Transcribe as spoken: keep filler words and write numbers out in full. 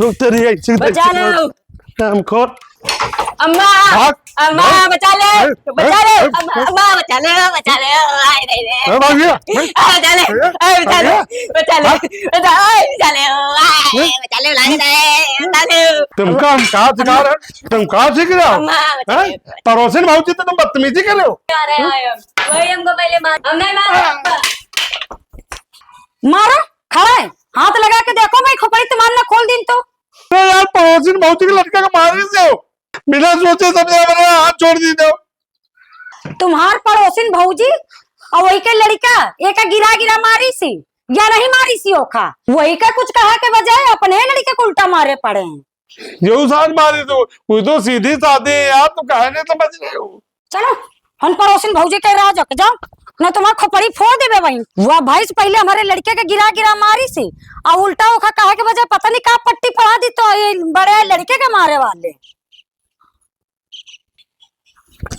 रुक, तेरी ऐसी बचा लो। काम खोर। अम्मा, भाग। अम्मा, भाग। बचा ले, ए, बचा ले, ए, अम्मा, ए, अम्मा, बचा ले, बचा ले, आय, नहीं, नहीं। ए, भाग गया। ए, आ, बचा ले, ए, ए, बचा ले, भाग गया। बचा ले, भाग। बचा, आय, बचा ले, आय, ए, बचा ले, लाग दे, बचा ले। तुमको हम का सिखा रहे हैं? तुम का सीख रहे हो? अम्मा, बचा हैं? ले। पड़ोसिन भौजी तो तुम बदतमीजी कर रहे हो। अरे, आय, वही हमको पहले मार, हम नहीं मार। मारो, खड़ा है, हाथ लगा के देखो, मैं खोपड़ी तुम्हार ना खोल दीन तो। अरे यार, पड़ोसिन भौजी के लड़का के मारे से हो, बिना सोचे समझे हमारे हाथ छोड़ दी दो। तुम्हार पड़ोसिन भौजी और वही के लड़का एका गिरा गिरा मारी सी, या नहीं मारी सी ओखा? वही का कुछ कहा के बजाय अपने लड़के को उल्टा मारे पड़े हैं। यहू साथ मारी तू, वो तो सीधी सादी है यार, तू काहे नहीं समझ रहे हो? चलो, हम पड़ोसिन भौजी के राह जाके जाओ, ना तुम्हार खोपड़ी फोड़ देबे वहीं। वह भैंस पहले हमारे लड़के के गिरा गिरा मारी सी, और उल्टा ओखा कहे के बजाय पता नहीं का पट्टी पढ़ा दी तो ये बड़े लड़के के मारे वाले।